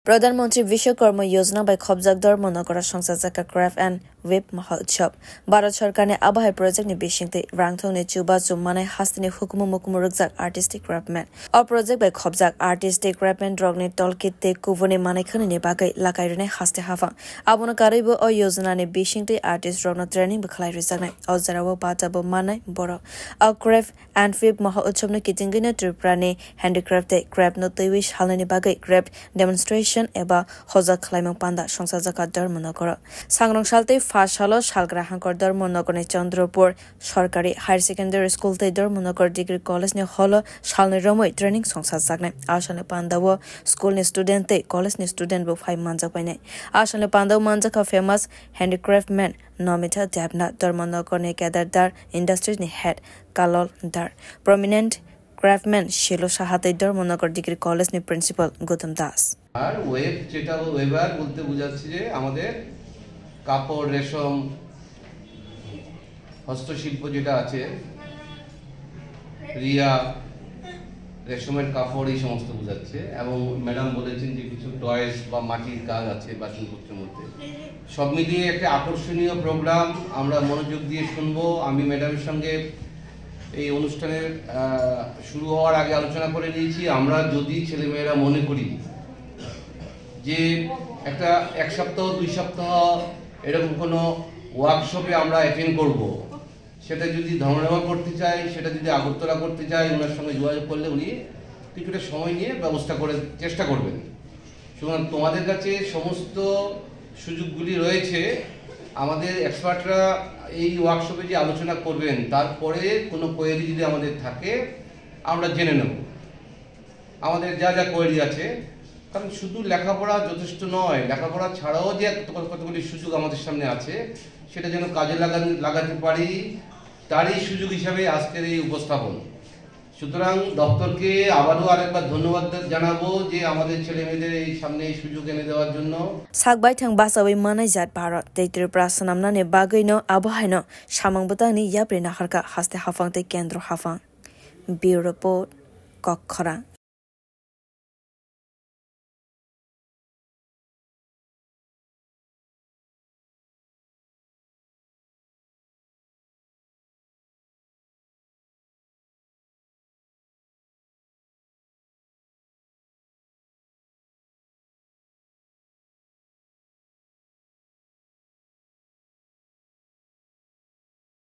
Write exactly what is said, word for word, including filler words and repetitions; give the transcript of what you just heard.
Pradhan Mantri Vishwakarma Yojana bai khopjak Dharmanagar o songchajak kha Craft and Whip Mahotsav. Bharat Sarkarni abo hai project ni bisingtwi rangthongni chubachu manai hasteni hukumu mukumu rwkjak artistic craftsman. O project bai khopjak artistic craftsman rokni toolkit tei kubuni manai khwnani bagwi lakai rwnai haste haphang. Abono karwibo o yojana ni bisingtwi artist rokno training bo khlai rwjaknai. O jorao bata bo manai borok. O Craft and Whip Mahotsav no kitingwino Tripura ni handicraft tei craft no twiwi salnani bagwi craft demonstration eba hojak khlaimung panda songchajak kha Dharmanagar o. Sangrong sal tei phas salo salgra hangkor Dharmanagar ni Chandrapur Sarkari Higher Secondary School tei Dharmanagar Degree College ni hall o salni romwi training songchajaknai. A salni pandao school ni student tei college ni student bo phai manjak bainai. A salni pandao manjak kha famous handicraft man Nomita Debnath, Dharmanagar ni Kedar Dar Industries ni head Kalol Dar, prominent craftsman Shilo Saha tei Dharmanagar Degree College ni principal Gautam Das. আর ওয়েভ, যেটা ওয়েভার বলতে বোঝাচ্ছে যে আমাদের কাপড়, রেশম, হস্তশিল্প যেটা আছে, রিয়া, রেশমের কাপড়, এই সমস্ত বোঝাচ্ছে। এবং ম্যাডাম বলেছেন যে কিছু টয়েস বা মাটির কাজ আছে বাসনপত্রের মধ্যে। সব মিলিয়ে একটা আকর্ষণীয় প্রোগ্রাম। আমরা মনোযোগ দিয়ে শুনবো। আমি ম্যাডামের সঙ্গে এই অনুষ্ঠানের, আহ, শুরু হওয়ার আগে আলোচনা করে নিয়েছি, আমরা যদি ছেলেমেয়েরা মনে করি যে একটা এক সপ্তাহ, দুই সপ্তাহ এরকম কোনো ওয়ার্কশপে আমরা অ্যাটেন্ড করব, সেটা যদি ধর্মনগর করতে চাই, সেটা যদি আগরতলা করতে চাই, ওনার সঙ্গে যোগাযোগ করলে উনি কিছুটা সময় নিয়ে ব্যবস্থা করে চেষ্টা করবেন। সুতরাং তোমাদের কাছে সমস্ত সুযোগগুলি রয়েছে। আমাদের এক্সপার্টরা এই ওয়ার্কশপে যে আলোচনা করবেন, তারপরে কোনো কোয়েরি যদি আমাদের থাকে, আমরা জেনে নেব। আমাদের যা যা কোয়েরি আছে, কারণ শুধু লেখাপড়া যথেষ্ট নয়, লেখাপড়া ছাড়াও যে কত-, কতগুলি সুযোগ আমাদের সামনে আছে, সেটা যেন কাজে লাগান-, লাগাতে পারি, তারই সুযোগ হিসাবে আজকের এই উপস্থাপন। সুতরাং দপ্তরকে আবারও আরেকবার ধন্যবাদ জানাবো যে আমাদের ছেলে মেয়েদের এই সামনে এই সুযোগ এনে দেওয়ার জন্য। Sak baithang bachawi manai jat Bharat tei Tripura swnamnani bagwino abo haino samung bwtangni yapri naharkha haste haphang tei kendro haphang. Bureau Report, Kokkhorang.